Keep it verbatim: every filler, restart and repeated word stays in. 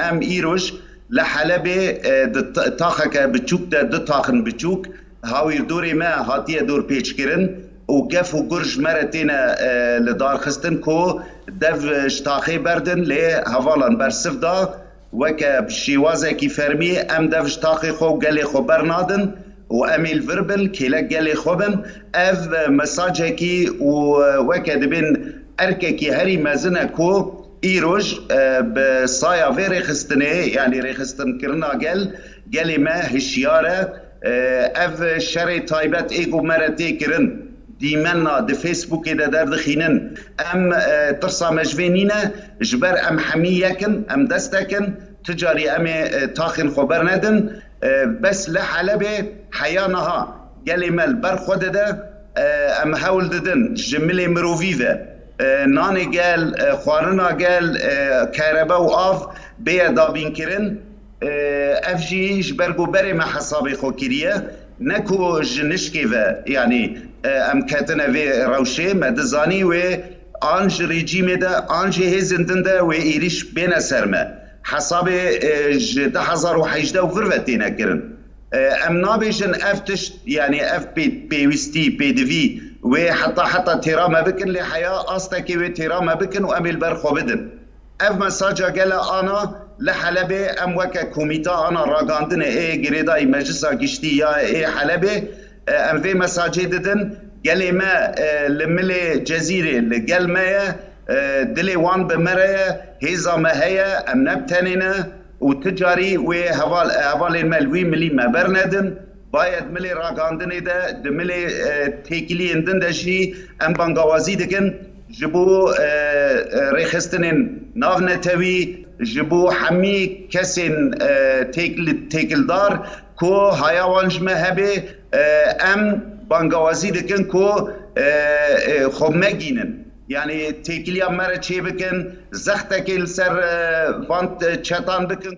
Em îroj li Helebê e, di t- taxeke biçûk de du taxin biçûk hawîrdorê me hatiye dorpêçkirin û gef û gur ji me re têne e, li dar xistin ku dev ji taxê berdin, lê hevalan bersiv da. Weke bi şêwazekî fermî em dev ji taxê xwe û gelê xwe bernadin û em ê li vir bin, kêlek gelê xwe bin. Ev mesajekî û weke dibên erkekî herî mezin e ku îroj e, bi saya vê rêxistinê, yanî rêxistinkirina gel, gelê me hişyar e. E, ev şerê taybet ê ku me re tê kirin, dîmenna di Facebookê de derdixînin. Em e, tirsa me ji vê nîne, ji ber em hemî yek in, em destek in, tu carî em ê e, taxên xwe bernedin. E, bes li Helebê heya niha gelê me li ber xwe dide, e, em hewl didin ji milê mirovî ve e, nanê gel, e, xwarina gel, e, kerebe û av bêye dabînkirin. E, ev jî ji ber ku berê me hesabê xwe kiriye, ne ku ji nişkê ve, yanî e, em ketine vê rewşê, me dizanî wê an ji rejîmê de an jî hêzên din de wê êrîş bêne ser me. Hesabê e, ji du hezar û hejdeh û vir ve têne kirin. E, em nabêjin ev tişt, yanî ev pê- pêwîstî, pêdivî wê heta heta têra me bikin, lê heya astekê wê têra me bikin û em ê li ber xwe bidin. Ev mesaja gele ana li Helebê em weke komîta ana ragandinê ê girêdayî Meclisa Giştî ya ê Helebê, e, em vê mesajê didin. Gelê me e, li milê Cezîrê li gel me ye, e, dilê wan bi me re ye, hêza me heye, em ne bi tenê ne û ti carî wê heval, hevalên me li wî milî me bernedin. Bayê di milê ragandinê de, di milê e, têkiliyên din de jî em bangawazî dikin ji bo e, e, rêxistinên navnetewî, ji bo hemî kesên e, têkil- têkildar ku haya wan ji me hebe, e, em bangawazî dikin ku e, e, xwe megînin. Yanî têkiliya me re çêbikin, zextekê li ser e, van çetan bikin.